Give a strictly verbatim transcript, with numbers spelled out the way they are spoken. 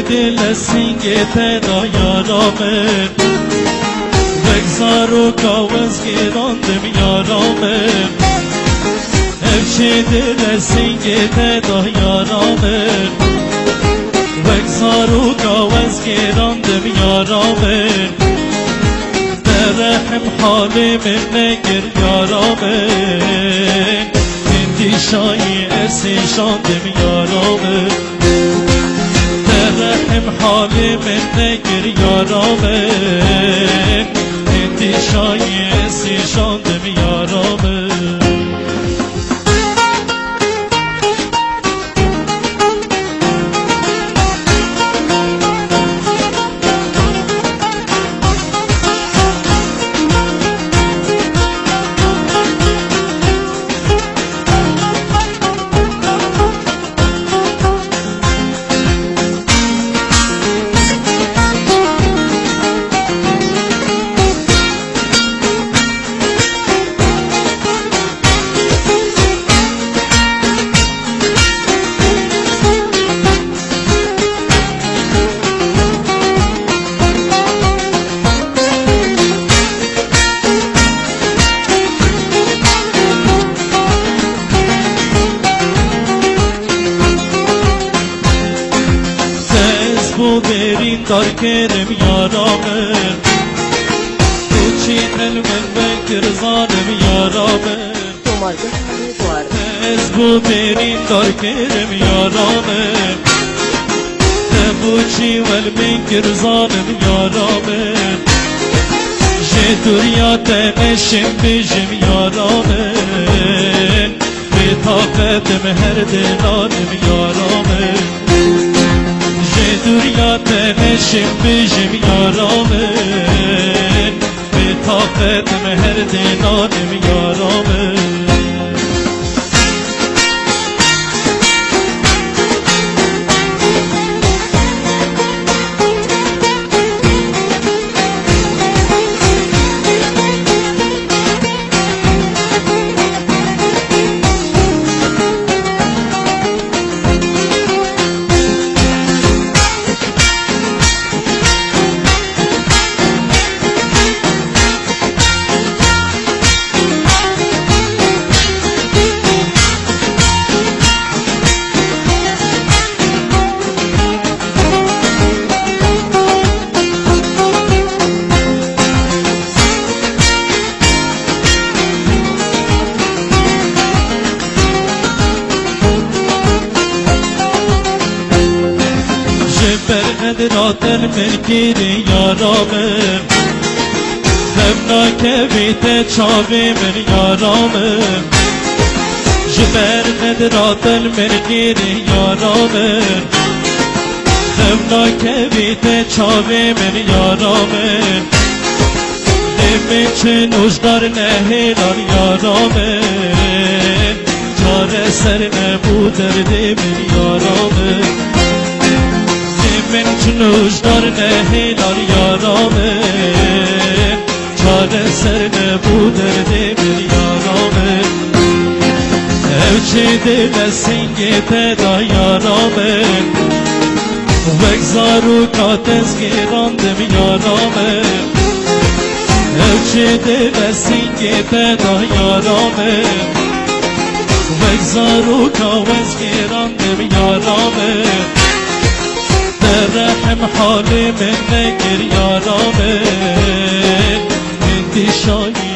Dê li singê te da yara min, wek zaroka wez gêrandim yara min. Ev çê dê li singê te da yara min, wek zaroka wez gêrandim yara min. Te rehim halê min nekir yara min, hindî şayî ez hêşandim yara min. Te rehim halê min nekir yara min, hindî şayî ez hêşandim yara min. Ez bo berîn dar kerim yara min, tu çî el min vekir zalim yara min. Tomargeh Rêdwar. Ez bo berîn dar kerim yara min, te bo çî wel min kir zalim yara min. Ji dûriya te neşim bijim yara min, bê taqetim her dênanim yara min. Ji dûriya te neşim bijim yara min, bê taqetim her dênanim yara min. Ji ber qedra te li min kîrî yara min, xem nakevî te çavê min yara min. Ji ber qedra te li min kîrî yara min, xem nakevî te çavê min yara min. Dê min çi nojdar nehêlan yara min, çareser nebû derdê min yara min. Dê min çi nojdar nehêlan yara min, çareser nebû derdê min yara min. Ew çê dê li singê te da yara min, wek zaroka te ez gêrandim yara min. Ew çê dê li singê te da yara min, wek zaroka wez gêrandim yara min. Te rehim halê min nekir yara min, hindî şayî